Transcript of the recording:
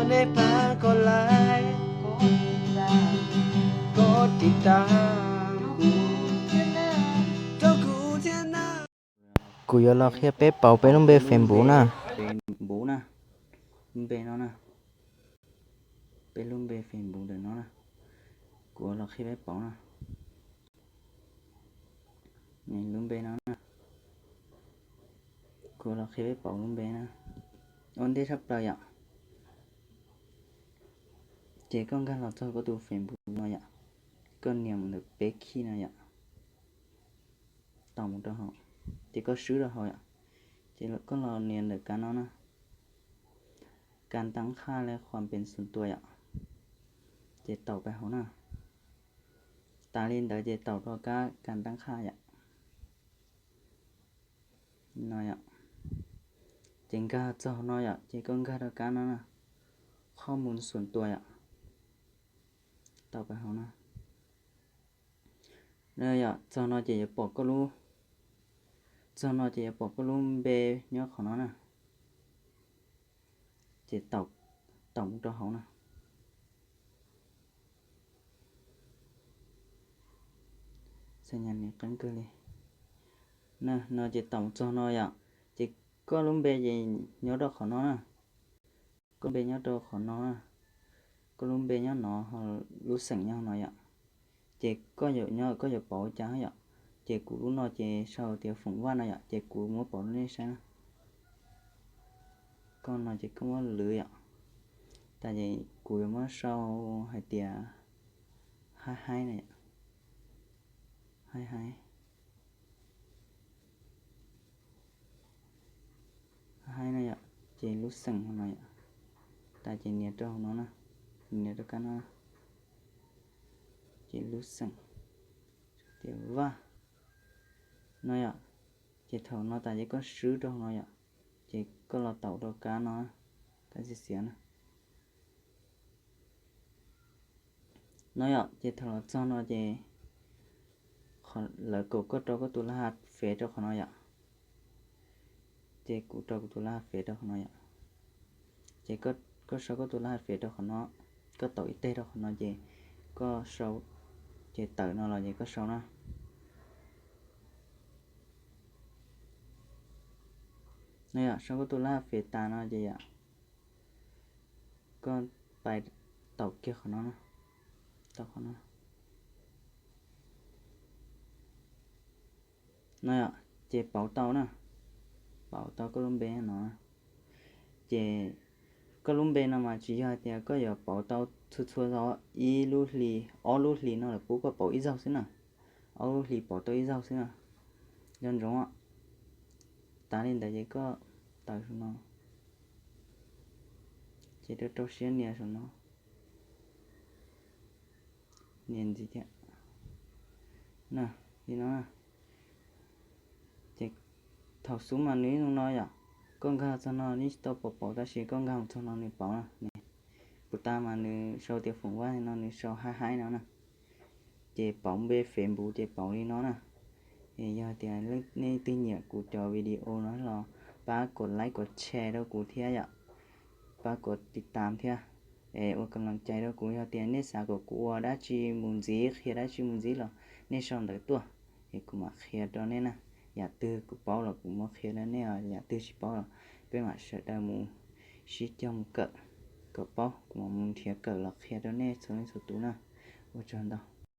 Nej pab kom like, kom tiv tas kuv rau kuv thiab na. Kuv yuav los qhia peb pauv peb lub npe Facebook na. Facebook na, lub npe no na, peb lub npe Facebook ntawm no na. Kuv yuav los qhia peb pauv na. Lub npe no na, kuv los qhia peb pauv lub npe na. Ua ntej tshaj plaws yom, ces koj nkag los txog koj tus Facebook no yom, koj nias mus ntawm peb khij no yom, taus mus rau hauv, ces koj swb rau hauv yom, ces koj los nias ntawm kab no na, kas tab qhaj le khuam pes xum tua yom, ces taus pais hauv na. Tas li ntawd ces taus rau kab kas tab qhaj yom, no yom, ces nkag txog no yom, ces koj nkag rau kab no na, qhob mus xum tua yom, taus pais hauv na. Yom, txog no ces yuav pom koj lub, txog no ces yuav pom koj lub npe nyob qhov no na, ces taus mus rau hauv na. Xab nyas nim qeeb kawg li. No ces taus mus txog no yom, ces koj lub npe ces nyob rau qhov no na, koj npe nyob rau qhov no na, koj lub npe nyob no, lub xeem nyob no yom, ces koj yuav nyob koj yuav pauv cas yom, ces kuv lub no ces sau tias Foom Vaj no yom, ces kuv muab pauv rau nej saib na. Koj no ces koj muab lwv yom, tas ces kuv yuav muab sau hais tias Haib Haib no yom, Haib Haib, Haib Haib no yom, ces lub xeem no yom, tas ces nias rau hauv no na, nias rau kab no, ces lub xeem tias Vaj no yom, ces thaum no tas ces koj swb rau hauv no yom, ces koj los taus rau kab no, kab xiav xiav na. No yom, ces thaum los txog no ces lawv kom koj rau koj tus laj ha fev rau qhov no yom, ces kuv rau kuv tus laj ha fev rau qhov no yom, ces koj sau koj tus laj ha fev rau qhov no, koj taus ib teg rau qhov no ces koj sau, ces tawm no los ces koj sau na. No yom, sau koj tus laj ha fev tas no ces yom, koj pais taus kiag qhov no, taus qhov no. No yom, ces pauv tau na, pauv tau koj lub npe no. Ces koj lub npe no mas tsis yog hais tias koj yuav pauv tau txhua txhua zaus, ib lub hli, ob lub hlis no lawv pub koj pauv ib zaug xwb na, ob lub hlis pauv tau ib zaug xwb na. Nco ntsoov, tas li ntawd ces koj tawm saum no, ces rau rau siab nias saum no, nias ntxiv thiab. Li no, ces thaum xub mas nws zoo no yom, koj nkag txog no nws tsis tau pauv pauv tab sis koj nkag mus txog no nws pauv na. Puas tas mas nws sau tias Foom Vaj no nws sau Haib Haib no na. Ces pauv npe Facebook ces pauv li no na. Es yog tias nej leej twg nyiam kuv cov video no los pab kom like kom share rau kuv thiab yom, pab kom tiv tam thiab, es ua kam loos cai rau kuv. Yog tias nej xav kom kuv ua dab tsi mus ntxiv, qhia dab tsi mus ntxiv los nej sau ntawv tuaj, es kuv mam qhia rau nej na. Yam twg kuv paub los kuv muab qhia rau nej os, yam twg tsis paub los peb mam sawv daws mus sib cog mus kawm kom paub, kuv mam mus nrhiav kawm los qhia rau nej txhua leej txhua tus na. Ua tsaug ntau.